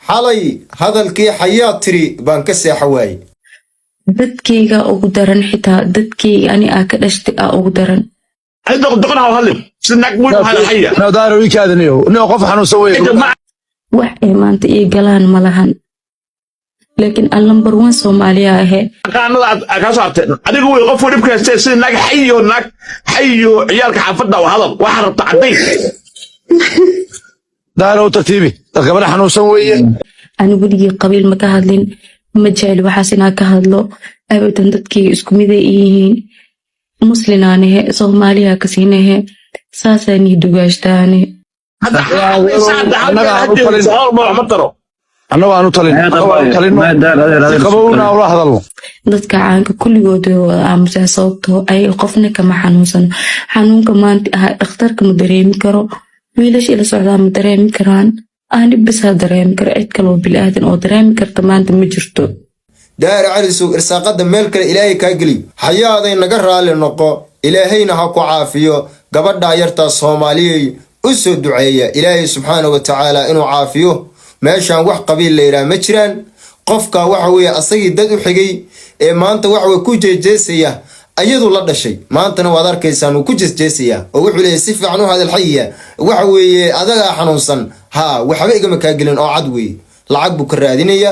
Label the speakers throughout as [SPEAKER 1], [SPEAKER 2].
[SPEAKER 1] Xalay hadalkii xayaa tiri baan ka seexa waaye.
[SPEAKER 2] Dadkayga ugu daran, xitaa dadkayga ani aa ka dhashtay aa ugu daran.
[SPEAKER 3] Qof xanuunsan wey.
[SPEAKER 2] Wax ay maanta ii galaan ma lahan, laakiin aan number one Soomaaliya ahe.
[SPEAKER 4] Adigu wey qofku dhibka haystee, sida naag xayo, naag xayo, ciyaalka xaafadda oo hadal waxa rabta cadday.
[SPEAKER 3] Daahir, tartiibi, gabadha xanuunsan weeye.
[SPEAKER 2] Ani weligii qabiil ma ka hadlin, ma jecli waxaas inaa ka hadlo abadan. Dadkayga isku miday yihiin, muslinaanahe, Soomaaliya kasiinahe, saasaa nii dugaashtaane.
[SPEAKER 3] Annagu aanu talin, annagu aanu talino, si qabowna ula hadalno.
[SPEAKER 2] Dadka caanka kulligood way wada aamuseen, sababtoo ayaga qofna kama xanuunsano. Xanuunka maanta ahaa dhakhtarka ma dareemi karo, wiilasha ila socdaa ma dareemi karaan, ani bisaa dareemi karo. Cid kaloo bilaadan oo dareemi karta maanta ma jirto.
[SPEAKER 1] Daahir Calisow, irsaaqadda meel kale Ilaahay kaa geliyo. Xayaaday, naga raali noqo, Ilaahayna ha ku caafiyo. Gabadhaa yartaa Soomaaliyey u soo duceeya Ilaahay subxaana wa tacaala inuu caafiyo. Meeshaan wax qabiil la yidhaah ma jiraan. Qofka waxa weeye asagii dad u xigay ee maanta waxa weye ku jeejeesaya ayadu la dhashay, maantana waad arkaysaan wuu ku jeesjeesayaa oo wuxuu leeyahy: "Si fiican u hadal xayiya, waxa weeye adagaa xanuunsan." Haa, waxba igama kaa gelin oo cad weeye. Lacag buu ka raadinaya,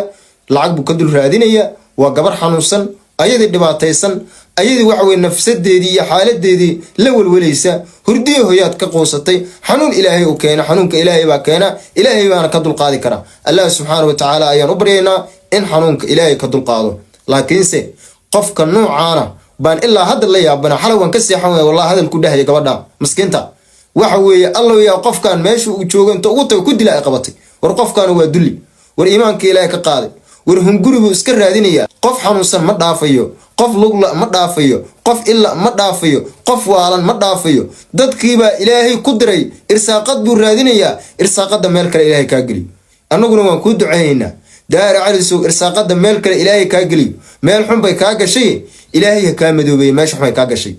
[SPEAKER 1] lacag buu ka dul raadinaya. Waa gabar xanuunsan, ayadii dhibaataysan, ayadii waxa weye nafsadeedii iyo xaaladeedii la welwelaysa, hurdiyo hoyaad ka quusatay. Xanuun Ilaahay uu keena, xanuunka Ilaahay baa keena, Ilaahay baana ka dulqaadi kara. Allah subxaana wa tacaala ayaan u baryaynaa in xanuunka Ilaahay ka dulqaado. Laakiinse qofka nuucaana baan ilaa hadda la yaabana. Xalay waan ka seexan waya wallahi hadal ku dhahaya gabadha maskiinta. Waxa weeye, Allow yaa qofkan meesha uu joogo inta ugu tago ku dila ay qabatay. War qofkan waa dulli, war iimaanka Ilaahay ka qaaday, war hunguri buu iska raadinayaa. Qof xanuunsan ma dhaafayo, qof lugla ma dhaafayo, qof ila ma dhaafayo, qof waalan ma dhaafayo. Dadkiibaa Ilaahay ku diray, irsaaqad buu raadinayaa. Irsaaqada meel kale Ilaahay kaa geliyo, annaguna waan kuu ducaynaynaa. Daahir Calisow, irsaaqada meel kale Ilaahay kaa geliyo. Meel xun bay kaa gashay, Ilaahay ha kaa madoobeeyey meesha xun bay kaa gashay.